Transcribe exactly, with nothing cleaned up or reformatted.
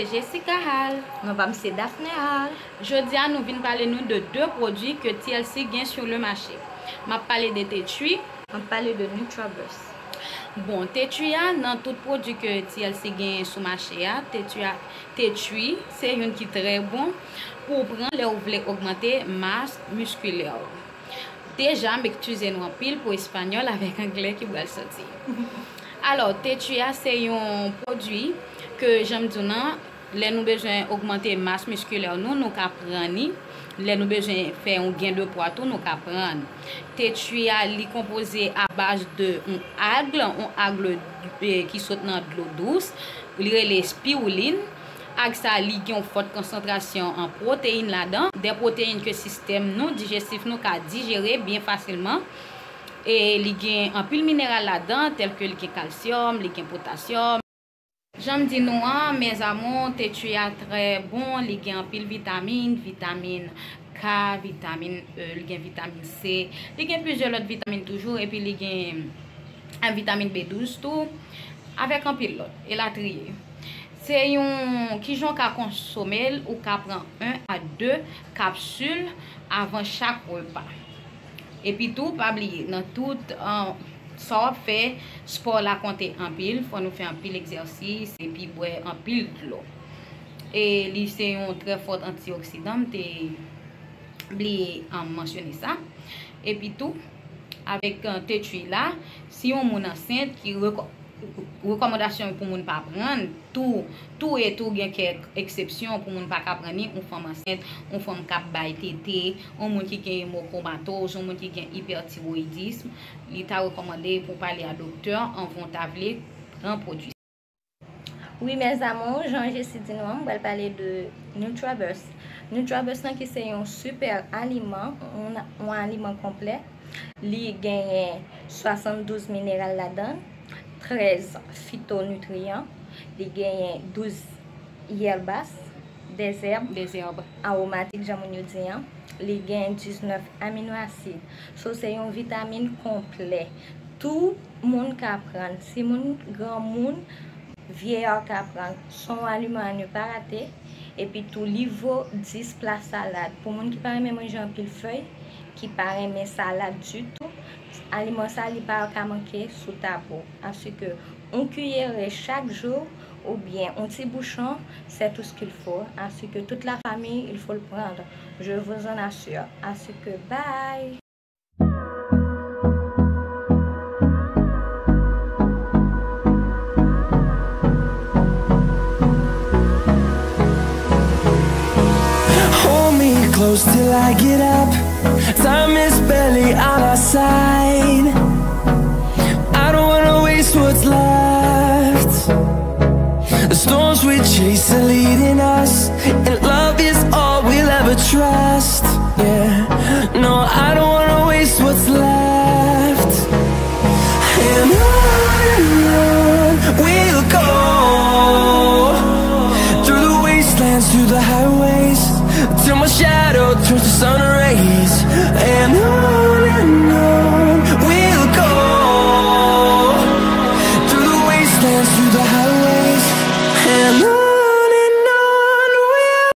Jessica Hall. Mwen pa m se Daphne Hall. Jodi a nou vin pale nou de de pwodui ke T L C gen sou le mache. M ap pale de T three. M ap pale de Nutraburst. Bon, T three a, nan tout pwodui ke T L C gen sou mache a, T three a, T three se youn ki trè bon pou w pran lè w vle ogmante mas miskilè w. Deja, m eskize nou anpil pou espanyòl avèk anglè ki pral soti. Alò, T three a se yon pwodui ke, jan m di w nan, lè nou bezwen ogmante mas miskilè nou, nou ka pran li. Lè nou bezwen fè yon gen de pwa tou, nou ka pran. T three a, li konpoze a baz de yon alg, yon alg, eh, ki sot nan dlo dous. Li rele spiwilin. Alg sa, li gen yon fòt konsantrasyon an pwoteyin ladan, de pwoteyin ke sistèm nou dijestif nou ka dijere byen fasilman. E li gen anpil mineral ladan, tèlke li gen kalsyòm, li gen potasyòm. Jan m di nou an, mes amours, T three a trè bon, li gen anpil vitamin, vitamin K, vitamin E, li gen vitamin C, li gen plizyè lòt vitamin toujou, epi li gen vitamin B douz tou, avèk anpil lòt, elatriye. Se yon, kijan w ka konsome l, ou ka pran en a de kapsil avan chak repa. Epi tou, pa bliye, nan tout, an, sa w ap fè, spò la konte anpil, fò nou fè anpil egzèsis, epi bwè anpil dlo. E li se yon trè fòt antioksidan, m te bliye, an, mansyone sa. Epi tou, avèk, an, T three la, si yon moun ansent ki reko-, rekòmandasyon pou moun pa pran, tou, tou e tou gen kèk eksepsyon pou moun pa ka pran li, yon fanm ansent, yon fanm k ap bay tete, yon moun ki gen mokomatoz, yon moun ki gen ipètiwoyidism, li ta rekòmande pou w pale a doktè anvan w ta vle pran pwodui. Wi, mes amours, jan Jessie di nou an, m pral pale de Nutraburst. Nutraburst lan ki se yon sipè aliman, yon, yon aliman konplè. Li genyen swasanndouz mineral ladan l, trèz fitonutriyan, li genyen douz yèbas, dèzèb, dèzèb awomatik, jan moun yo di an, li genyen diznèf amino asid. So, se yon vitamin konplè. Tout moun ka pran l. Timoun, granmoun, vyeyè ka pran l. Se yon aliman a ne pa rate. Epi tou, li vo dis pla salad. Pou moun ki pa renmen manje anpil fèy, ki pa renmen salad ditou, aliman sa, li pa ka manke sou tab ou. Asike yon kiyere chak jou oubyen yon ti bouchon, c'est tout ce qu'il faut. Asike toute la famille, il faut le prendre. Je vous en assure. Asike, bye! Hold me close till I get up. Time is barely on our side. I don't wanna waste what's left. The storms we chase are leading us, and love is all we'll ever trust. Yeah, no, I don't wanna waste what's left. And on and on we'll go, through the wastelands, through the highways, till my shadow turns to sun rays. And on